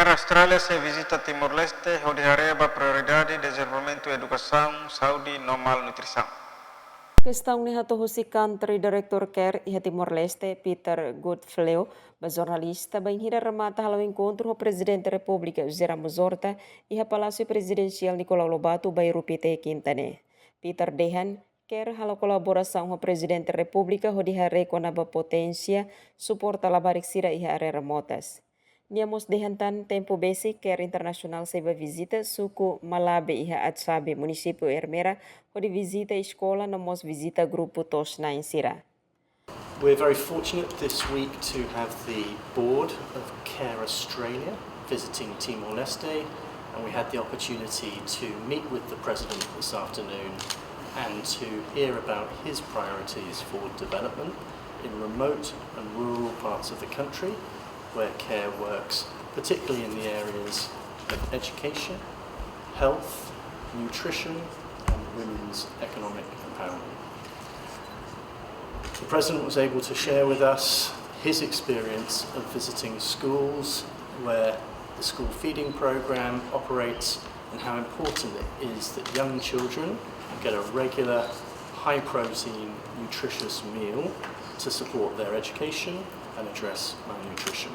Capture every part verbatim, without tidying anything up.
Austrália sei vizita Timor-Leste hodi haree ba prioridade dezenvolvimentu edukasaun, saúde no malnutrisaun. Kestaun ne'e hato'o husi Country Director CARE iha Timor-Leste, Peter Godflew, ba jornalista bainhira remata hala'o enkontru ho Prezidente Repúblika José Ramos Horta iha Palásiu Prezidensiál Nicolau Lobato, Bairru Pité, Kinta ne'e. Peter dehan, CARE halo kolaborasaun ho Prezidente Repúblika hodi haree kona-ba poténsia suporta labarik sira iha área remotas. Nia mós dehan tan tempu besik CARE Internasionál sei bá vizita suku Malabe iha Atsabe, Munisípiu Ermera, hodi vizita eskola no mós vizita grupu to'os-na'in sira. We're very fortunate this week to have the board of CARE Australia visiting Timor-Leste, and we had the opportunity to meet with the President this afternoon and to hear about his priorities for development in remote and rural parts of the country where CARE works, particularly in the areas of education, health, nutrition, and women's economic empowerment. The President was able to share with us his experience of visiting schools where the school feeding program operates and how important it is that young children get a regular, high protein, nutritious meal to support their education and address malnutrition.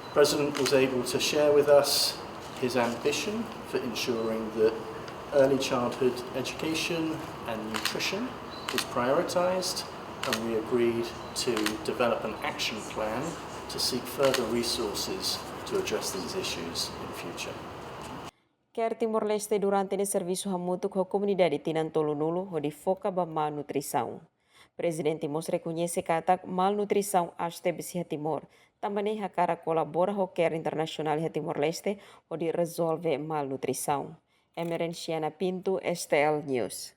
The President was able to share with us his ambition for ensuring that early childhood education and nutrition is prioritised, and we agreed to develop an action plan to seek further resources to address these issues in future. CARE Timor-Leste durante ne'e servisu hamutuk ho komunidade tinan tolunulu hodi foka ba malnutrisaun. Prezidente mós rekoñese katak malnutrisaun aas tebes iha Timor, tanba ne'e hakarak kolabora ho CARE Internasionál iha Timor-Leste hodi rezolve malnutrisaun. Emerenciana Pinto, STL News.